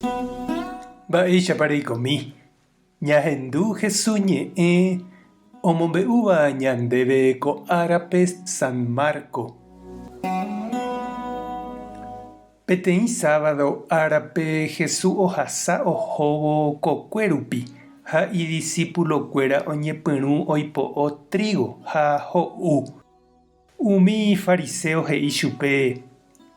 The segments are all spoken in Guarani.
Mba'éichapa reikomi? Ñahendu Jesús ñe'ẽ omombe'úva ñandéve ko árape San Marco. Peteĩ sábado árape Jesús ohasa ohóvo kokue rupi ha idisipulokuéra oñepyrũ oipo'o trígo ha ho'u. Umi fariséo he'i chupe,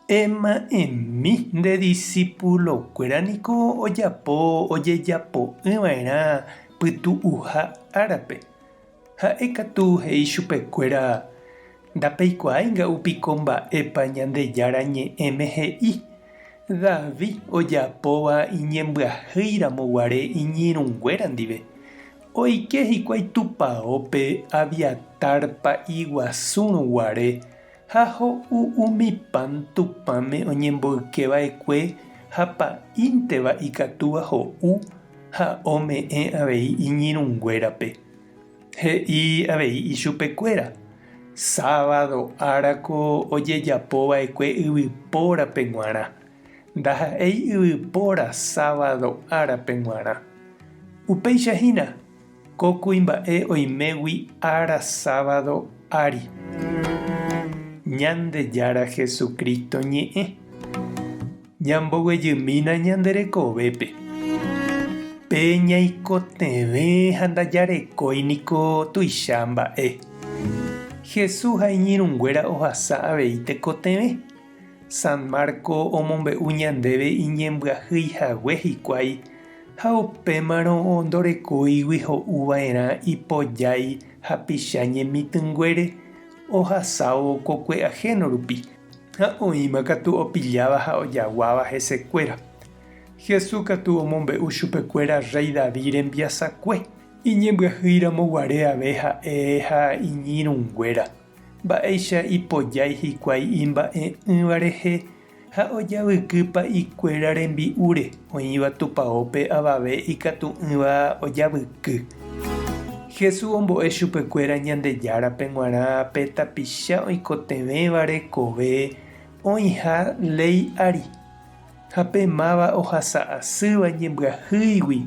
Ema'ẽmi, nde disípulokuéra niko ojapo ojejapo'ỹ va'erã pytu'uha árape. Ha'e katu he'i chupekuéra, Ndapeikuaái nga'u piko mba'épa Ñandejára Ñe'ẽme he'i, David ojapóva iñembyahýi ramo guare iñirũnguéra ndive. Oike hikuái tupaópe Abiatar pa'i guasúrõ guare ha ho'u umi pan Tupãme oñemboyke va'ekue ha pa'ínteva ikatúva ho'u ha ome'ẽ avei iñirũnguérape. He'i avei ichupekuéra, Sábado árako ojejapo va'ekue yvypórape g̃uarã, ndaha'éi yvypóra sábado árape g̃uarã. Upéicha hína, ko kuimba'e oimégui ára sábado ári. Ñandejára Jesucristo ñe'ẽ. Ñamboguejymína ñande rekovépe. Pe ñaikotevẽ ha ndajarekói niko tuicha mba'e. Jesús ha iñirũnguéra ohasa avei tekotevẽ. San Marco omombe'u ñandéve iñembyahýi hague hikuái ha upémarõ ndorekóigui ho'u va'erã ipojái hapicha ñemitỹnguére ohasávo kokue ahéno rupi, ha oĩma katu opilláva ha ojaguáva hesekuéra. Jesús katu omombe'u chupekuéra rréi David rembiasakue, iñembyahýi ramo guare ave ha'e ha iñirũnguéra. Mba'éicha ipojái hikuái imba'e'ỹva rehe ha ojavyky pa'ikuéra rembi'úre oĩva tupaópe avave ikatu'ỹva ojavyky. Jesús ombo'e chupekuéra Ñandejárape g̃uarã pe tapicha oikotevẽva rekove oĩha léi ári, ha pe máva ohasa asýva ñembyahýigui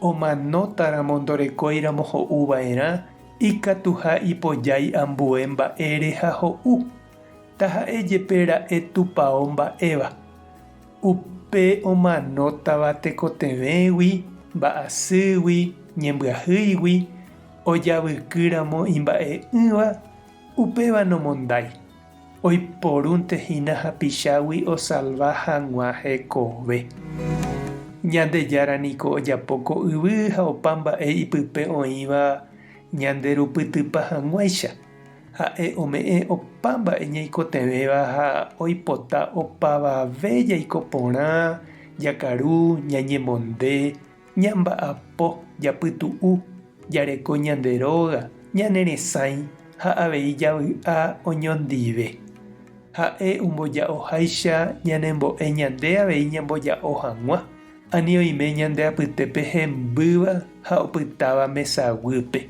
omanótaramo ndorekóiramo ho'u va'erã Ikatuha ipojái ambue mba'ére ha ho'u, taha'e jepe ra'e tupao mba'éva. Upe omanótava tekotevẽgui, mba'asýgui, ñembyahýigui, ojavyky ramo imba'e'ỹva, upéva nomondái. Oiporúnte hína hapichágui osalva hag̃ua hekove. Ñandejára niko ojapo ko yvy ha opa mba'e ipype oĩva ñanderupytypa hag̃uáicha. Ha'e ome'ẽ opa mba'e ñaikotevẽva ha oipota opavave jaiko porã, jakaru, ñañemonde, Ñamba'apo, japytu'u, jareko ñande róga, ñane resãi ha avei javy'a oñondive. Ha'e omboja'oháicha ñanembo'e ñande avei ñamboja'o hag̃ua, ani oime ñande apytépe hembýva ha opytáva mesaguýpe.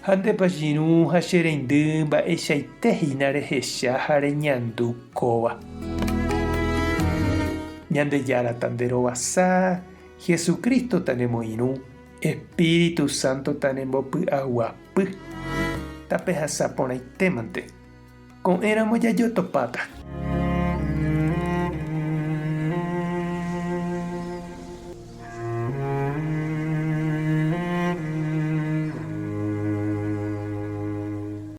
Ha ndépa chirũ ha che reindy mba'eichaite hína rehecha ha reñandu kóva. Ñandejára tanderovasa, Jesucristo tanemoirũ, Espíritu Santo tanembopy'aguapy. Tapehasa porãitémante. Ko'ẽramo jajotopáta.